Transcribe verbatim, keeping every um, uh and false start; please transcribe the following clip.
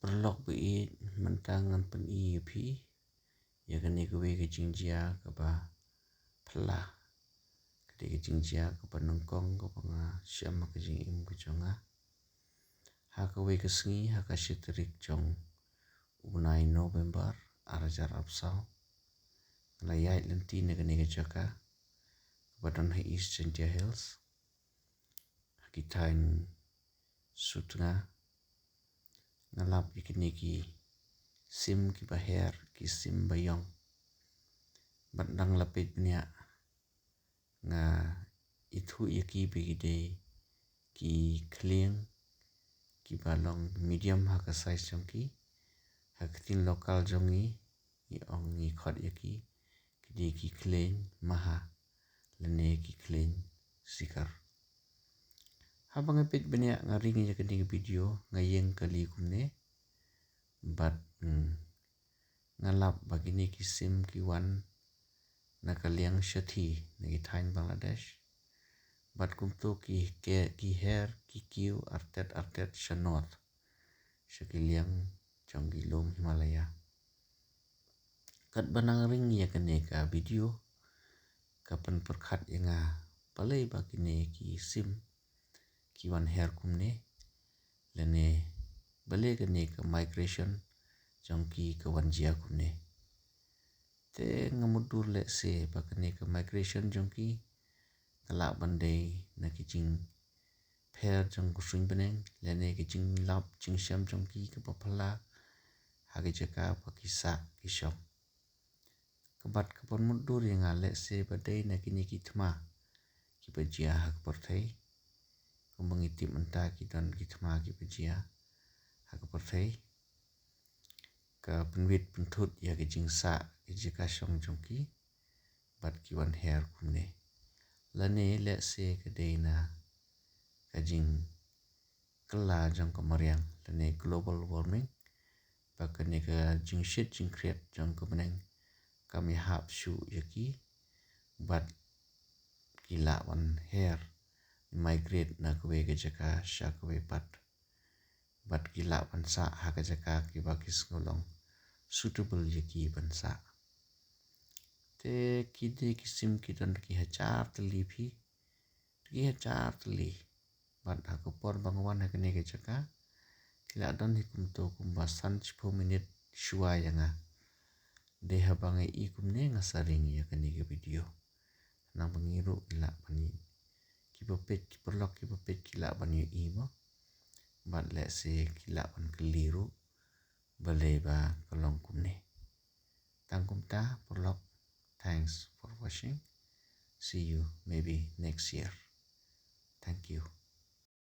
Paralok ba ïeit, mynta ngan pyni ïa phi ïa kane kawei ka jingjia kaba phylla. Ka dei ka jingjia kaba nyngkong kaba nga shem ha ka jingim ka jong nga. Ha kawei ka sngi, ha ka shi tarik jong u bnai November, ar hajar arphew saw, nga la ïaid lynti na kane ka jaka kaba don ha East Jaintia Hills, ha ki thaiñ Sutnga. Nga lap ïa kine ki sim kiba her, ki sim ba ïong. Bad dang la peit bniah, nga ithuh ïa ki ba ki dei ki khlieng kiba long medium ha ka size jong ki. Ha ka ktien local jong ngi, ngi ong, ngi khot ïa ki, ki dei ki khlieng maha lane ki khlieng sikar. Haba nga peit bniah, nga ring ïa kane ka video, nga ïeng kali kumne. Bad, hmm, nga lap ba kine ki sim ki wan na ka liang shathie, na ki thaiñ Bangladesh. Bad kumto ki, ki, ki her, ki kiew artet artet sha north, sha ki liang jong ki lum Himalaya. Katba nang ring ïa kane ka video, ka pynpyrkhat ïa nga balei ba kine ki sim ki wan her kumne, lane balei kane ka migration jong ki ka wan jia kumne. Te nga mutdur lehse ba kane ka migration jong ki ka lah ban dei na ki jingpher jong ka suiñ bneng, lane ki jinglap jingshem jong ki kaba phylla ha ki jaka ba ki sah ki shong. Kaba, kaba mutdur ïa nga lehse ba dei na kine ki thma kiba jia ha ka pyrthei. Kumba ngi tip mynta, ki don ki thma kiba jia ha ka pyrthei, ka pynwit pynthut ïa ki jingsah, ki jaka shong jong ki, bad ki wan her kumne. Lane lehse ka dei na ka jingkylla jong ka mariang, lane global warming, ba kane ka jingshit jingkhriat jong ka bneng kam ïahap shuh ïa ki, bad ki lah ban her, migrate na kawei ka jaka sha kawei pat. Bad ki lah ban sah ha ka jaka kiba ki sngew long suitable ïa ki ban sah. Te ki dei ki sim ki don ki hajar tylli phi, ki hajar tylli. Bad ha ka por ba nga wan ha kane ka jaka, ki la don hi kumto kumba san shiphew minit shuwa ïa nga. Dei haba nga ïohi kumne nga sa ring ïa kane ka video. Nang ba ngi ruh ki lah ban ïohi. Kiba peit, ki paralok kiba peit ki lah ban ïohi mo. Bad lehse ki lah ban kylli ruh balei ba ka long kumne. Tang kumta paralok, thanks for watching. See you maybe next year. Thank you.